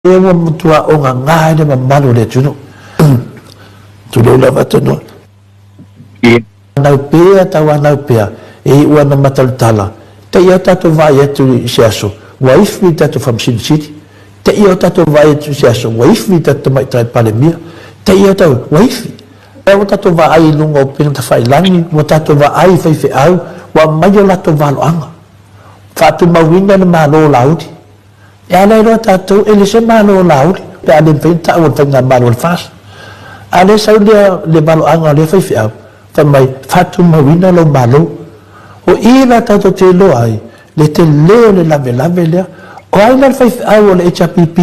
Lea ua matua ogaga ai le mamalu o le atunuu. Tulou lava tonu. Anau pea, tauanau pea, e iu ana matalutala, te i o tatou vaai atu i se aso, ua ifi i tatou Faamasino Sili. Te i o tatou vaai atu i se aso, ua ifi i tatou Tamaitai Palemia. Te i o tatou, ua ifi. Lea ua tatou vaai i luga o upega tafailagi, ua tatou vaai i faifeau, ua aumai o latou valoaga. Faatumauina le Malo o Laauli. E ala ai loa tatou e le se malo o Laauli pe a le mafai ona taua e le Faigamalo o le FAST. A lea sau lea le valoaga o lea faifeau, fai mai, faatumauina lou malo. O i la tatou te iloa ai le tele o le lavelave lea. O ai la le faifeau o le HRPP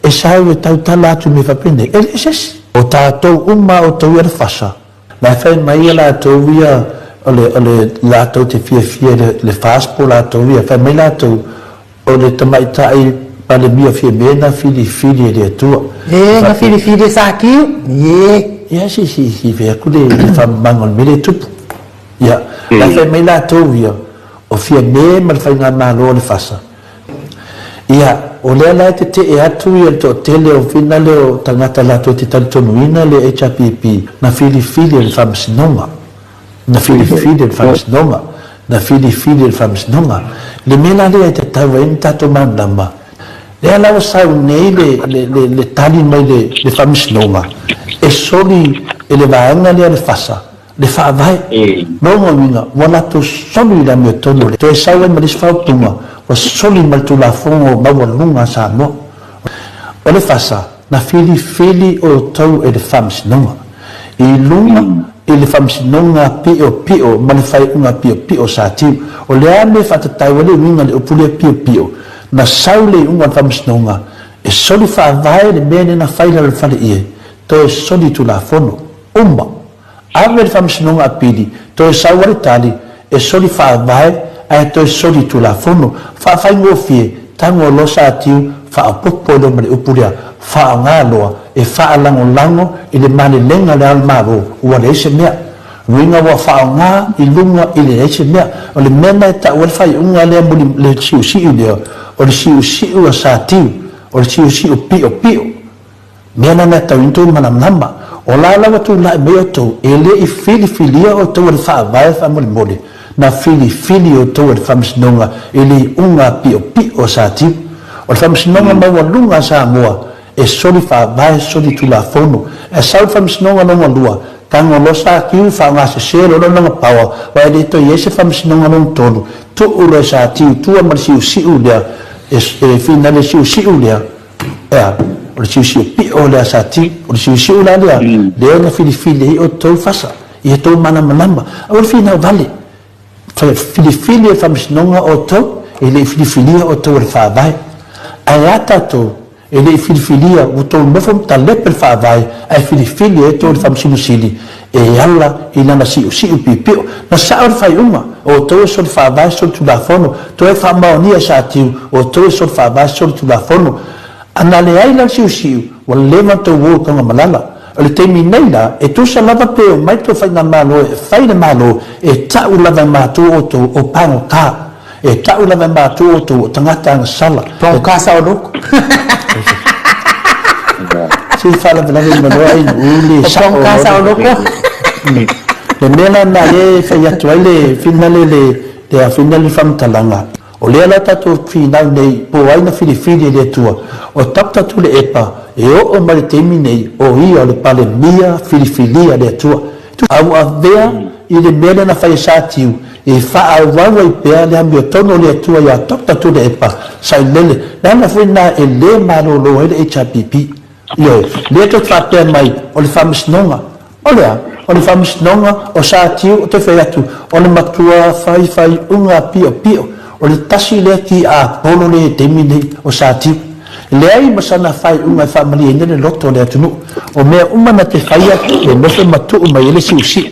e sau e tautala atu i mea faapenei? E leai se isi. O tatou uma a outou ia le FASA, Na e fai mai ia latou ia o le o le latou te fiafia i le le FAST po latou ia, fai mai latou o le tamaitai Palemia Fiame na filifili e le Atua. E na filifili e Sakiu, ie. Ia si si si fai atu le le faamamaga o le mea lea e tupu. Ia, na e fai mai latou ia o Fiame ma le faigamalo a le FASA Ia, o lea la e tetee atu ia le toatele o finale o tagata latou te talitonuina le HRPP na filifili e le Faamasinoga, na filifili e le Faamasinoga, na filifili e le Faamasinoga. Le mea la lea e tatau ai ona tatou malamalama, lea la ua sau nei le, le, le, le tali mai le, le Faamasinoga e soli e le vaega lea le FASA Le faavae. Lona uiga, ua latou soli i le amiotonu le toe sau ai ma le isi faaupuga, ua soli ma le Tulafono maualuga a Samoa. O le fasa, na filifili outou e le Faamasinoga, i luga i le Faamasinoga piopio ma le faaiuga piopio sa tiu. O le a mea e faatatau ai le uiga o le upu lea piopio? Na sau le iuga o le Faamasinoga e soli faavae le mea lea na fai i lalo o le faleie, toe soli Tulafono uma. Ave le Faamasinoga Apili, toe sau ai le tali, e soli faavae ae toe soli Tulafono. Faafaigofie, tago loa Satiu, faaopoopo ai loa ma le upu lea, faaaoga loa e faalagolago i le malelega o le Ao o le Malo, ua leai se mea. Uiga ua faaaoga i luga i le leai se mea. O le mea lena e tau ai le faaiuga lea muli le siusiu lea, o le siusiu a Satiu, o le siusiu piopio. Mea la na tau tou malamalama, o la la ua tulai mai outou, e le i filifilia outou e le Faavae faamolemole, na filifili outou e le Faamasinoga i le iuga piopio a Satiu. O le Faamasinoga maualuga a Samoa, e soli faavae, soli tulafono. E sau le Faamasinoga lona lua, tago loa Satiu, faaaogasese loa lona power, aua e le toe i ai se Faamasinoga lona tolu, tuu loa e Satiu, tua ma le siusiu lea, e finale siusiu lea, Ea, o le siusiu pio lea sa ti, o le siusiu la lea, lea na filifili ai outou fasa, ia tou malamalama. Aua le finau vale. Filifili e le Faamasinoga outou, e le i filifilia outou e le Faavae. Ae a tatou, e le i filifilia, ua tou nofo ma talepe le Faavae, ae filifili e outou e le Faamasino Sili, e ala i lana siusiu piopio. Na sao le faaiuga, o outou e soli faavae, soli tulafono, toe faamaonia e Satiu, o outou e soli faavae, soli tulafono. A na leai la le siusiu, ua leva ona tou o i Tagamalala. O le taimi nei la, e tusa lava pe omai tou faigamalo e fai le Malo, e tau lava e matou outou o pagota. E tau lava e matou outou o tagata agasala. Pagota saoloto. Se faalavelave uma loa ai uu le sao. O pagota saoloto. Le mea la na lea e fai atu ai le finale le le finale le faamatalaga. O lea la tatou finau nei po o ai na filifili e le Atua. O Doctor Tuilaepa e oo mai le taimi nei o ia o le Palemia filifilia e le Atua. A ua avea i le mea lea na fai e Satiu e faaauau ai pea le amiotonu o le Atua ia Doctor Tuilaepa Sailele, le ala foi lena e le malolo ai le HRPP. Ioe, lea tou te faapea mai o le faamasinoga. O le a? O le faamasinoga o Satiu ou te fai atu o le matua faifaiuga piopio, o le tasi lea tiapolo lea i le taimi nei o Satiu. Leai ma sana faaiuga e faamalieina le loto o le atunuu. O mea uma na te faia e nofo ma tuu mai ai le siusiu.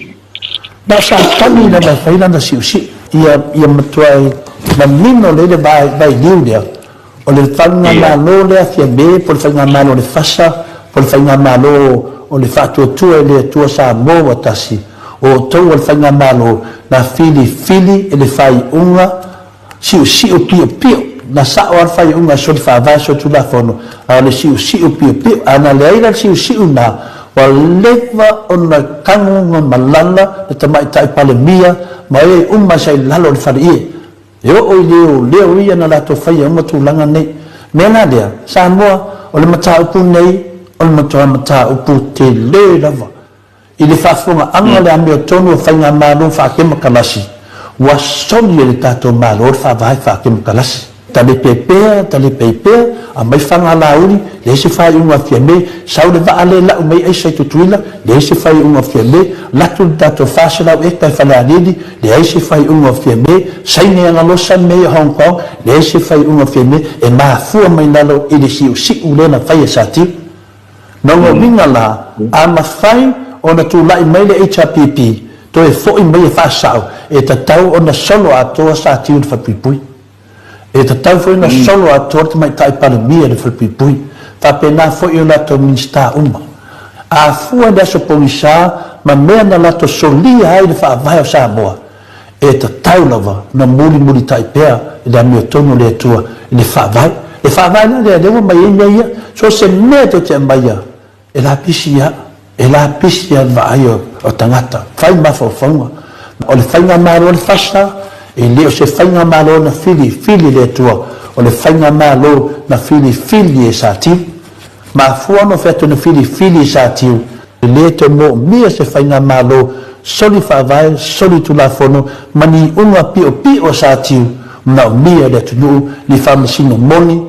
Na o Satani lava e fai lana siusiu. Ia, ia matua e manino lelei le vailiu lea, o le faigamalo lea Fiame po o le faigamalo a le FASA po o le faigamalo o le Faatuatua i le Atua Samoa ua tasi, o outou o le faigamalo na filifili e le faaiuga siusiu piopio. Na sa'o lava le faaiuga e soli faavae solitulafono, a o le siusiu piopio. A na leai la le siusiu lena, ua leva ona tago malala le Tamaitai Palemia ma e uma sa i lalo o le faleie. E oo i leoleo ia na latou faia uma tulaga nei. Mea la lea, Samoa, o le mataupu nei, o le matua mataupu tele lava. I le faafofogaaga o le amiotonu o faigamalo faakemokalasi, ua soli e le tatou Malo le faavae faakemokalasi. Talepe pea, talepe pea, aumai fagalauli, leai se faaiuga a Fiame, sau le vaa lea lau mai aisa i Tutuila, leai se faaiuga a Fiame, latu le tatou 400 eka i Falealili, leai se faaiuga a Fiame, saini agalosa le mea i Hong Kong, leai se faaiuga a Fiame, e mafua mai lalo i le siusiu lea na fai e Satiu. Lona uiga la, a mafai ona tulai mai le HRPP toe foi mai e faasao, e tatau ona solo atoa Satiu i le falepuipui. E tatau foi ona solo atoa le Tamaitai Palemia i le falepuipui. Faapena foi o latou Minisita uma. A fua i le aso pogisa ma mea na latou solia ai le Faavae o Samoa, E tatau lava ona mulimulitai pea i le amiotonu o le Atua i le Faavae. Le Faavae la lea, lea ua aumai ai mea ia, so o se mea tou te aumaia, e lapisi lava, e lapisi lava le vaai o tagata, fai mafaufauga. O le Faigamalo a le FASA, e le o se Faigamalo na filifili e le Atua, o le Faigamalo na filifili e Satiu. Mafua ona fai atu na filifili i Satiu, e le toe moomia se faigamalo soli faavae, soli tulafono ma ni iuga piopio a Satiu manaomia e le atunuu ni faamasino moni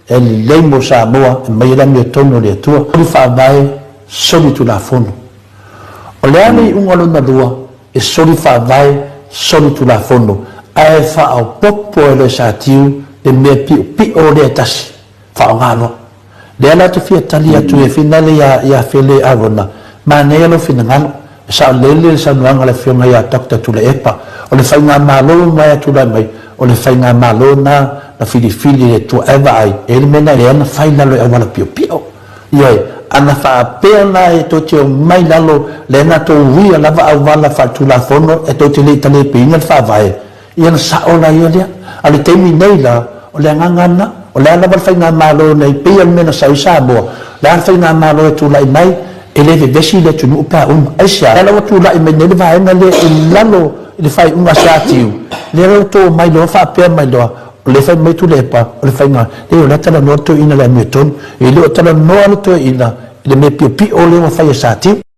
e lelei mo Samoa e maia le amiotonu o le Atua. Soli faavae, soli tulafono. O le a le iuga lona lua e soli faavae, soli tulafono ae faaopoopo e le Satiu le mea piopio lea e tasi, faaaoga loa. Lea la te fia tali atu e finale ia ia Fele Arona, manaia lou finagalo, e saolele le saunoaga a le afioga ia Doctor Tuilaepa, o le faigamalo ua maea tulai mai, o le faigamalo na na filifili e le Atua ae vaai, e i ai le mea na lea na fai lalo i auala piopio. Ioe, a na faapea la e tou te omai lalo lea na tou uia lava auala faaletulafono e tou te le i talepeina le faavae, Ia ona sao la ia lea. A o le taimi nei la, o le agaga lena. O le a lava le faigamalo nei, pei o le mea na sau i Samoa, o le a le faigamalo e tulai mai, e le vevesi le atunuu pe a uma. Aisea? Lea la ua tulai mai nei le vaega lea i lalo i le faaiuga a Siatiu, lea la ua to mai loa faapea mai loa, o lea e fai mai Tuilaepa, o le faiga, leai o la e talanoa le toeaina i le amiotonu. E le o talanoa le toeaina i le mea piopio lea ua fai e Siatiu.